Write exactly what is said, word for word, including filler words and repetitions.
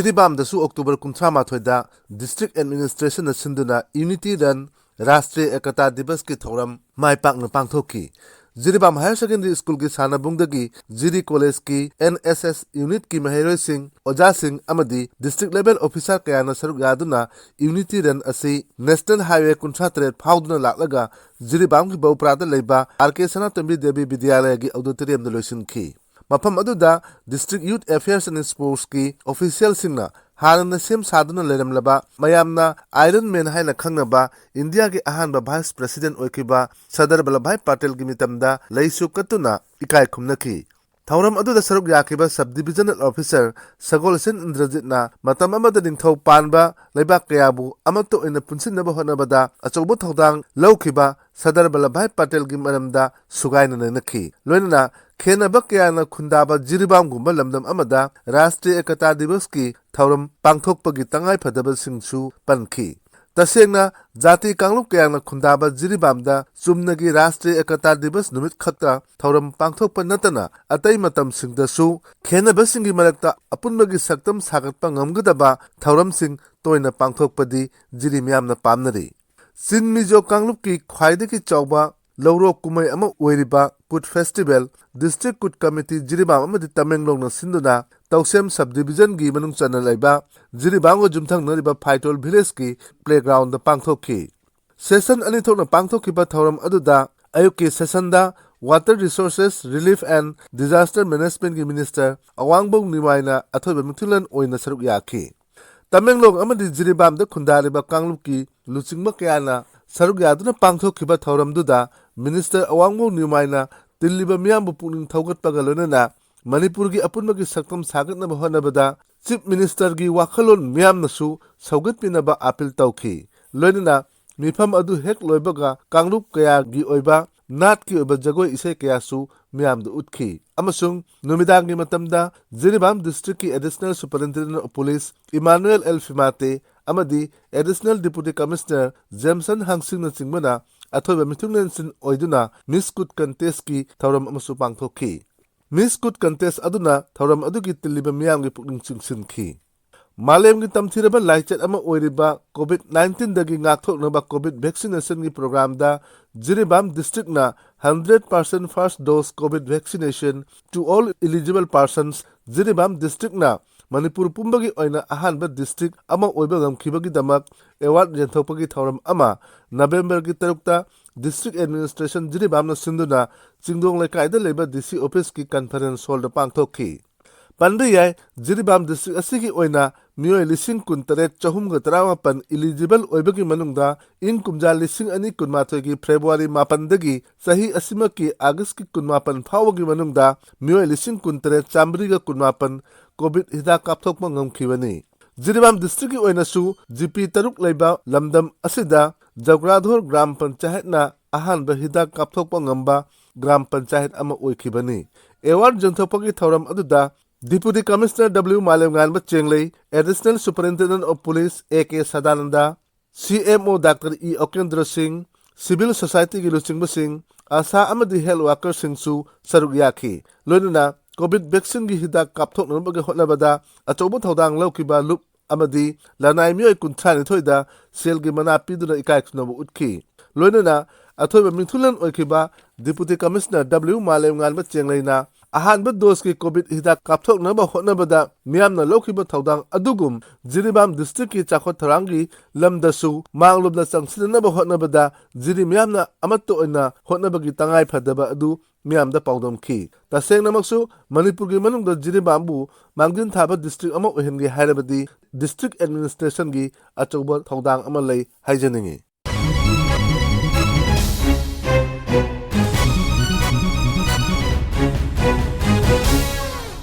ꯖꯤꯔꯤꯕꯥꯝꯗꯁꯨ October ꯀꯨꯟꯊ꯭ꯔꯥ ꯃꯥꯊꯣꯏꯗ District Administrationꯅ ꯁꯤꯟꯗꯨꯅ Unity Run, ꯔꯥꯁꯇ꯭ꯔꯤꯌ ꯑꯦꯀꯇꯥ ꯗꯤꯕꯁꯀꯤ ꯊꯧꯔꯝ ꯃꯥꯏ ꯄꯥꯛꯅ ꯄꯥꯡꯊꯣꯛꯈꯤ꯫ ꯖꯤꯔꯤꯕꯥꯝ Higher Secondary Schoolꯒꯤ ꯁꯥꯟꯅꯕꯨꯡꯗꯒꯤ ꯖꯤꯔꯤ Collegeꯀꯤ N S S unitꯀꯤ ꯃꯍꯩꯔꯣꯏꯁꯤꯡ, ꯑꯣꯖꯥꯁꯤꯡ ꯑꯃꯗꯤ district level officer ꯀꯌꯥꯅ ꯁꯔꯨꯛ ꯌꯥꯗꯨꯅ Unity Run ꯑꯁꯤ National Highway ꯀꯨꯟꯊ꯭ꯔꯥ ꯇꯔꯦꯠ ꯐꯥꯎꯗꯨꯅ ꯂꯥꯛꯂꯒ ꯖꯤꯔꯤꯕꯥꯝꯒꯤ ꯕꯧꯄ꯭ꯔꯥꯗ ꯂꯩꯕ R K ꯁꯅꯥꯇꯣꯝꯕꯤ ꯗꯦꯕꯤ ꯕꯤꯗ꯭ꯌꯥꯂꯌꯒꯤ auditoriumꯗ ꯂꯣꯏꯁꯤꯟꯈꯤ꯫ ꯃꯐꯝ ꯑꯗꯨꯗ District Youth Affairs and Sportsꯀꯤ officialꯁꯤꯡꯅ ꯍꯥꯟꯅꯅ ꯁꯦꯝ ꯁꯥꯗꯨꯅ ꯂꯩꯔꯝꯂꯕ, ꯃꯌꯥꯝꯅ Iron Man ꯍꯥꯏꯅ ꯈꯪꯅꯕ ꯏꯟꯗꯤꯌꯥꯒꯤ ꯑꯍꯥꯟꯕ Vice President ꯑꯣꯏꯈꯤꯕ ꯁꯔꯗꯥꯔ ꯚꯜꯂꯚꯚꯥꯏ ꯄꯇꯦꯜꯒꯤ ꯃꯤꯇꯝꯗ ꯂꯩꯁꯨ ꯀꯠꯇꯨꯅ ꯏꯀꯥꯏ ꯈꯨꯝꯅꯈꯤ꯫ ꯊꯧꯔꯝ ꯑꯗꯨꯗ ꯁꯔꯨꯛ ꯌꯥꯈꯤꯕ Sub Divisional Officer ꯁꯒꯣꯜꯁꯦꯟ ꯏꯟꯗ꯭ꯔꯖꯤꯠꯅ ꯃꯇꯝ ꯑꯃꯗ ꯅꯤꯡꯊꯧ ꯄꯥꯟꯕ ꯂꯩꯕꯥꯛ ꯀꯌꯥꯕꯨ ꯑꯃꯠꯇ ꯑꯣꯏꯅ ꯄꯨꯟꯁꯤꯟꯅꯕ ꯍꯣꯠꯅꯕꯗ ꯑꯆꯧꯕ ꯊꯧꯗꯥꯡ ꯂꯧꯈꯤꯕ ꯁꯔꯗꯥꯔ ꯚꯜꯂꯚꯚꯥꯏ ꯄꯇꯦꯜꯒꯤ ꯃꯔꯝꯗ ꯁꯨꯒꯥꯏꯅ ꯅꯩꯅꯈꯤ꯫ ꯂꯣꯏꯅꯅ ꯈꯦꯟꯅꯕ ꯀꯌꯥꯅ ꯈꯨꯟꯗꯥꯕ ꯖꯤꯔꯤꯕꯥꯝꯒꯨꯝꯕ ꯂꯝꯗꯝ ꯑꯃꯗ ꯔꯥꯁꯇ꯭ꯔꯤꯌ ꯑꯦꯀꯇꯥ ꯗꯤꯕꯁꯀꯤ ꯊꯧꯔꯝ ꯄꯥꯡꯊꯣꯛꯄꯒꯤ ꯇꯉꯥꯏꯐꯗꯕꯁꯤꯡꯁꯨ ꯄꯟꯈꯤ꯫ ꯇꯁꯦꯡꯅ, ꯖꯥꯇꯤ ꯀꯥꯡꯂꯨꯞ ꯀꯌꯥꯅ ꯈꯨꯟꯗꯥꯕ ꯖꯤꯔꯤꯕꯥꯝꯗ ꯆꯨꯝꯅꯒꯤ ꯔꯥꯁꯇ꯭ꯔꯤꯌ ꯑꯦꯀꯇꯥ ꯗꯤꯕꯁ ꯅꯨꯃꯤꯠ ꯈꯛꯇ ꯊꯧꯔꯝ ꯄꯥꯡꯊꯣꯛꯄ ꯅꯠꯇꯅ ꯑꯇꯩ ꯃꯇꯝꯁꯤꯡꯗꯁꯨ ꯈꯦꯟꯅꯕꯁꯤꯡꯒꯤ ꯃꯔꯛꯇ ꯑꯄꯨꯟꯕꯒꯤ ꯁꯛꯇꯝ ꯁꯥꯒꯠꯄ ꯉꯝꯒꯗꯕ ꯊꯧꯔꯝꯁꯤꯡ ꯇꯣꯏꯅ ꯄꯥꯡꯊꯣꯛꯄꯗꯤ ꯖꯤꯔꯤ ꯃꯤꯌꯥꯝꯅ ꯄꯥꯝꯅꯔꯤ꯫ ꯆꯤꯟ ꯃꯤꯖꯣ ꯀꯥꯡꯂꯨꯞꯀꯤ ꯈ꯭ꯋꯥꯏꯗꯒꯤ ꯆꯥꯎꯕ ꯂꯧꯔꯣꯛ ꯀꯨꯝꯍꯩ ꯑꯃ ꯑꯣꯏꯔꯤꯕ ꯀꯨꯠ Festival District ꯀꯨꯠ Committee ꯖꯤꯔꯤꯕꯥꯝ ꯑꯃꯗꯤ ꯇꯃꯦꯡꯂꯣꯡꯅ ꯁꯤꯟꯗꯨꯅ ꯇꯧꯁꯦꯝ Sub Divisionꯒꯤ ꯃꯅꯨꯡ ꯆꯟꯅ ꯂꯩꯕ ꯖꯤꯔꯤꯕꯥꯝꯒ ꯌꯨꯝꯊꯪꯅꯔꯤꯕ ꯐꯥꯏꯇꯣꯜ Villageꯀꯤ playgroundꯗ ꯄꯥꯡꯊꯣꯛꯈꯤ꯫ Session ꯑꯅꯤ ꯊꯣꯛꯅ ꯄꯥꯡꯊꯣꯛꯈꯤꯕ ꯊꯧꯔꯝ ꯑꯗꯨꯗ ꯑꯌꯨꯛꯀꯤ sessionꯗ Water Resources, Relief and Disaster Managementꯀꯤ Minister ꯑꯋꯥꯡꯕꯧ ꯅꯤꯋꯥꯏꯅ ꯑꯊꯣꯏꯕ ꯃꯤꯊꯨꯡꯂꯦꯟ ꯑꯣꯏꯅ ꯁꯔꯨꯛ ꯌꯥꯈꯤ꯫ ꯇꯃꯦꯡꯂꯣꯡ ꯑꯃꯗꯤ ꯖꯤꯔꯤꯕꯥꯝꯗ ꯈꯨꯟꯗꯥꯔꯤꯕ ꯀꯥꯡꯂꯨꯞꯀꯤ ꯂꯨꯆꯤꯡꯕ ꯀꯌꯥꯅ ꯁꯔꯨꯛ ꯌꯥꯗꯨꯅ ꯄꯥꯡꯊꯣꯛꯈꯤꯕ ꯊꯧꯔꯝꯗꯨꯗ Minister ꯑꯋꯥꯡꯕꯧ ꯅꯤꯋꯥꯏꯅ ꯇꯤꯜꯂꯤꯕ ꯃꯤꯌꯥꯝꯕꯨ ꯄꯨꯛꯅꯤꯡ ꯊꯧꯒꯠꯄꯒ ꯂꯣꯏꯅꯅ ꯃꯅꯤꯄꯨꯔꯒꯤ ꯑꯄꯨꯟꯕꯒꯤ ꯁꯛꯇꯝ ꯁꯥꯒꯠꯅꯕ ꯍꯣꯠꯅꯕꯗ Chief Ministerꯒꯤ ꯋꯥꯈꯜꯂꯣꯟ ꯃꯤꯌꯥꯝꯅꯁꯨ ꯁꯧꯒꯠꯄꯤꯅꯕ appeal ꯇꯧꯈꯤ꯫ ꯂꯣꯏꯅꯅ ꯃꯤꯐꯝ ꯑꯗꯨ ꯍꯦꯛ ꯂꯣꯏꯕꯒ ꯀꯥꯡꯂꯨꯞ ꯀꯌꯥꯒꯤ ꯑꯣꯏꯕ ꯅꯥꯠꯀꯤ ꯑꯣꯏꯕ ꯖꯒꯣꯏ ꯏꯁꯩ ꯀꯌꯥꯁꯨ ꯃꯤꯌꯥꯝꯗ ꯎꯠꯈꯤ꯫ ꯑꯃꯁꯨꯡ ꯅꯨꯃꯤꯗꯥꯡꯒꯤ ꯃꯇꯝꯗ Jiribam Districtꯀꯤ Additional Superintendent of Police Emmanuel L Phimate ꯑꯃꯗꯤ Additional Deputy Commissioner Jameson ꯍꯥꯡꯁꯤꯡꯅꯆꯤꯡꯕꯅ ꯑꯊꯣꯏꯕ ꯃꯤꯊꯨꯡꯂꯦꯟꯁꯤꯡ ꯑꯣꯏꯗꯨꯅ Miss Coot Contestꯀꯤ ꯊꯧꯔꯝ ꯑꯃꯁꯨ ꯄꯥꯡꯊꯣꯛꯈꯤ꯫ Miss Coot Contest ꯑꯗꯨꯅ ꯊꯧꯔꯝ ꯑꯗꯨꯒꯤ ꯇꯤꯜꯂꯤꯕ ꯃꯤꯌꯥꯝꯒꯤ ꯄꯨꯛꯅꯤꯡ ꯆꯤꯡꯁꯤꯟꯈꯤ꯫ ꯃꯥꯂꯦꯝꯒꯤ ꯇꯝꯊꯤꯔꯕ ꯂꯥꯏꯆꯠ ꯑꯃ ꯑꯣꯏꯔꯤꯕ COVID nineteen ꯗꯒꯤ ꯉꯥꯛꯊꯣꯛꯅꯕ COVID vaccination ꯒꯤ program ꯗ ꯖꯤꯔꯤꯕꯥꯝ district ꯅ hundred percent first dose COVID vaccination to all eligible persons, Jiribam district ꯅ ꯃꯅꯤꯄꯨꯔ ꯄꯨꯝꯕꯒꯤ ꯑꯣꯏꯅ ꯑꯍꯥꯟꯕ district ꯑꯃ ꯑꯣꯏꯕ ꯉꯝꯈꯤꯕꯒꯤꯗꯃꯛ award ꯌꯦꯟꯊꯣꯛꯄꯒꯤ ꯊꯧꯔꯝ ꯑꯃ November ꯒꯤ ꯇꯔꯨꯛꯇ district administration ꯖꯤꯔꯤꯕꯥꯝꯅ ꯁꯤꯟꯗꯨꯅ ꯆꯤꯡꯗꯣꯡ ꯂꯩꯀꯥꯏꯗ ꯂꯩꯕ DC office ꯀꯤ conference hall ꯗ ꯄꯥꯡꯊꯣꯛꯈꯤ꯫ ꯄꯟꯕ ꯌꯥꯏ, ꯖꯤꯔꯤꯕꯥꯝ district ꯑꯁꯤꯒꯤ ꯑꯣꯏꯅ ꯃꯤꯑꯣꯏ ꯂꯤꯁꯤꯡ ꯀꯨꯟꯇꯔꯦꯠ ꯆꯍꯨꯝꯒ ꯇꯔꯥꯃꯥꯄꯟ eligible ꯑꯣꯏꯕꯒꯤ ꯃꯅꯨꯡꯗ ꯏꯪ ꯀꯨꯝꯖꯥ ꯂꯤꯁꯤꯡ ꯑꯅꯤ ꯀꯨꯟꯃꯥꯊꯣꯏꯒꯤ February ꯃꯥꯄꯟꯗꯒꯤ ꯆꯍꯤ ꯑꯁꯤꯃꯛꯀꯤ August ꯀꯤ ꯀꯨꯟꯃꯥꯄꯟ ꯐꯥꯎꯕꯒꯤ ꯃꯅꯨꯡꯗ ꯃꯤꯑꯣꯏ ꯂꯤꯁꯤꯡ ꯀꯨꯟꯇꯔꯦꯠ ꯆꯥꯃꯔꯤꯒ ꯀꯨꯟꯃꯥꯄꯟ COVID ꯍꯤꯗꯥꯛ ꯀꯥꯞꯊꯣꯛꯄ ꯉꯝꯈꯤꯕꯅꯤ꯫ ꯖꯤꯔꯤꯕꯥꯝ district ꯀꯤ ꯑꯣꯏꯅꯁꯨ GP ꯇꯔꯨꯛ ꯂꯩꯕ ꯂꯝꯗꯝ ꯑꯁꯤꯗ ꯖꯧꯒ꯭ꯔꯥꯙꯣꯔ ꯒ꯭ꯔꯥꯝ ꯄꯟꯆꯥꯌꯠꯅ ꯑꯍꯥꯟꯕ ꯍꯤꯗꯥꯛ ꯀꯥꯞꯊꯣꯛꯄ ꯉꯝꯕ ꯒ꯭ꯔꯥꯝ ꯄꯟꯆꯥꯌꯠ ꯑꯃ ꯑꯣꯏꯈꯤꯕꯅꯤ꯫ Award ꯌꯦꯟꯊꯣꯛꯄꯒꯤ ꯊꯧꯔꯝ ꯑꯗꯨꯗ Deputy Commissioner W ꯃꯥꯂꯦꯝꯉꯥꯟꯕ ꯆꯦꯡꯂꯩ, Additional Superintendent of Police A K Sadananda, CMO Doctor E ꯑꯣꯀꯦꯟꯗ꯭ꯔ ꯁꯤꯡ, civil society ꯒꯤ ꯂꯨꯆꯤꯡꯕꯁꯤꯡ, ASHA ꯑꯃꯗꯤ health worker ꯁꯤꯡꯁꯨ ꯁꯔꯨꯛ ꯌꯥꯈꯤ꯫ ꯂꯣꯏꯅꯅ COVID vaccine ꯒꯤ ꯍꯤꯗꯥꯛ ꯀꯥꯞꯊꯣꯛꯅꯕꯒꯤ ꯍꯣꯠꯅꯕꯗ ꯑꯆꯧꯕ ꯊꯧꯗꯥꯡ ꯂꯧꯈꯤꯕ ꯂꯨꯞ ꯑꯃꯗꯤ ꯂꯅꯥꯏ ꯃꯤꯑꯣꯏ ꯀꯨꯟꯊ꯭ꯔꯥ ꯅꯤꯊꯣꯏꯗ ꯁꯦꯜꯒꯤ ꯃꯅꯥ ꯄꯤꯗꯨꯅ ꯏꯀꯥꯏ ꯈꯨꯝꯅꯕ ꯎꯠꯈꯤ꯫ ꯂꯣꯏꯅꯅ ꯑꯊꯣꯏꯕ ꯃꯤꯊꯨꯡꯂꯦꯟ ꯑꯣꯏꯈꯤꯕ Deputy Commissioner W ꯃꯥꯂꯦꯝꯉꯥꯟꯕ ꯆꯦꯡꯂꯩꯅ ꯑꯍꯥꯟꯕ dose ꯀꯤ COVID ꯍꯤꯗꯥꯛ ꯀꯥꯞꯊꯣꯛꯅꯕ ꯍꯣꯠꯅꯕꯗ ꯃꯤꯌꯥꯝꯅ ꯂꯧꯈꯤꯕ ꯊꯧꯗꯥꯡ ꯑꯗꯨꯒꯨꯝ ꯖꯤꯔꯤꯕꯥꯝ district ꯀꯤ ꯆꯥꯎꯈꯠ ꯊꯧꯔꯥꯡꯒꯤ ꯂꯝꯗꯁꯨ ꯃꯥꯡꯂꯣꯝꯗ ꯆꯪꯁꯤꯟꯅꯅꯕ ꯍꯣꯠꯅꯕꯗ ꯖꯤꯔꯤ ꯃꯤꯌꯥꯝꯅ ꯑꯃꯠꯇ ꯑꯣꯏꯅ ꯍꯣꯠꯅꯕꯒꯤ ꯇꯉꯥꯏ ꯐꯗꯕ ꯑꯗꯨ ꯃꯤꯌꯥꯝꯗ ꯄꯥꯎꯗꯝꯈꯤ꯫ ꯇꯁꯦꯡꯅꯃꯛꯁꯨ ꯃꯅꯤꯄꯨꯔꯒꯤ ꯃꯅꯨꯡꯗ ꯖꯤꯔꯤꯕꯥꯝꯕꯨ ꯃꯥꯡꯖꯤꯟ ꯊꯥꯕ district ꯑꯃ ꯑꯣꯏꯍꯟꯒꯦ ꯍꯥꯏꯔꯕꯗꯤ district administration ꯒꯤ ꯑꯆꯧꯕ ꯊꯧꯗꯥꯡ ꯑꯃ ꯂꯩ ꯍꯥꯏꯖꯅꯤꯡꯏ꯫